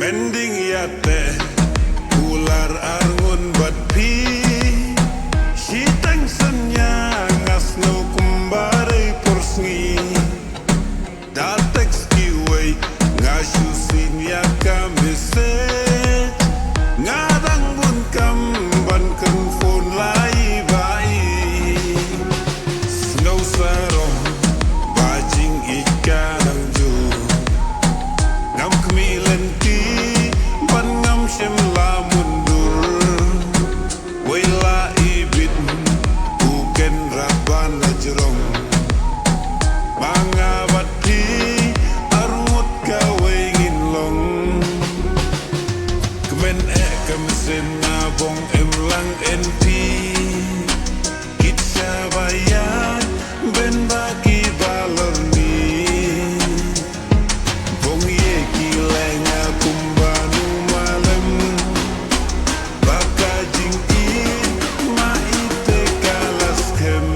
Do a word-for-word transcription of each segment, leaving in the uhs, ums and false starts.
Pending ïa te kular arngun bad phi. Shiteng synñia nga sngew kumba dei por sngi. Da text kiwei nga shu sien ïa ka message. Nga dang bun kam ban kren phone lai ba i. Sngew sarong ba jingïeit ka dang jur. Ngam khmih lynti ban ngam shem la mundur. Wei la i bit u ken ra ban la jrong. Ma nga bad phi arngut kawei ngin long. Kmen eh ka mynsiem nga bong em lang en phi. Kit sha ba ïaid ben ba ki ba lor ni. Bong ïa ki leh nga kumba nu malem. Ba ka jingïeit ma i te ka la skhem.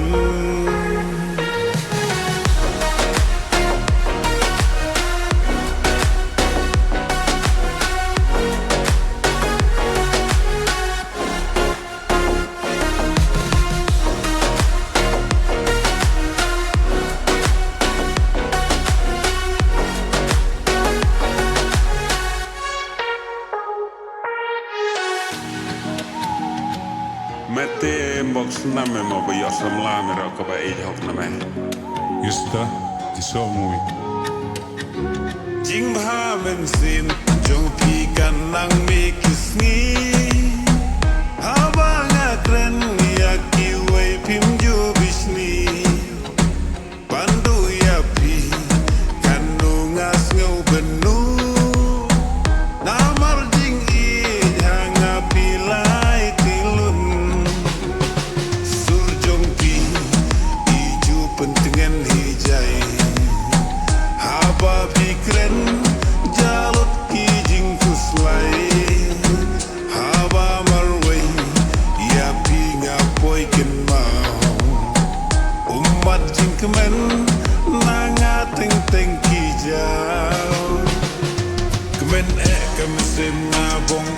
Mete mbok snam em ba ïoh samla me ra ka ba ej hok na me. Ista, iso mui. Jingbha mynsiem jong phi kan nang me ki sngi. Haba nga kren ïa kiwei phim ju bishni. Ban duh ïa phi kano nga sngew bynnu. Namar jingïeit ha nga phi lai tylun. Sur jong phi i ju pyntngen hi jai. Haba phi kren ja lut ki jingkhuslai. Haba marwei ïa phi nga poi kynmaw. Ummat jingkmen na nga teng teng ki jaw. Kmen eh ka mynsiem nga bong